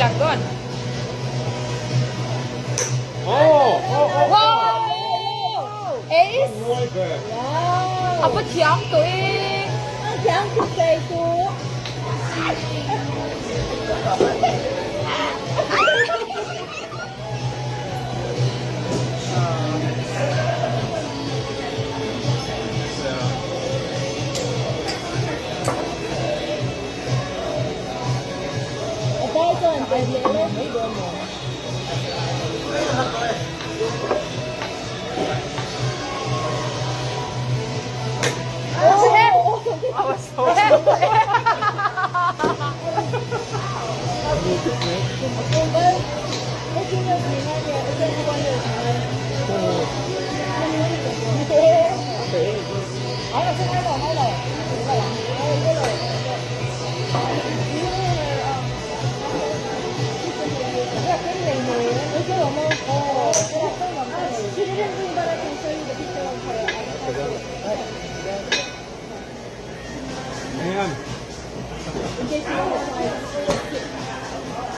Bilang doon. Oh! Oh! Oh! Wow! Ace! Apa thiam to eh. Thiam tu kei tu. She didn't bring, but I can show you the picture of her. Man. In case you want.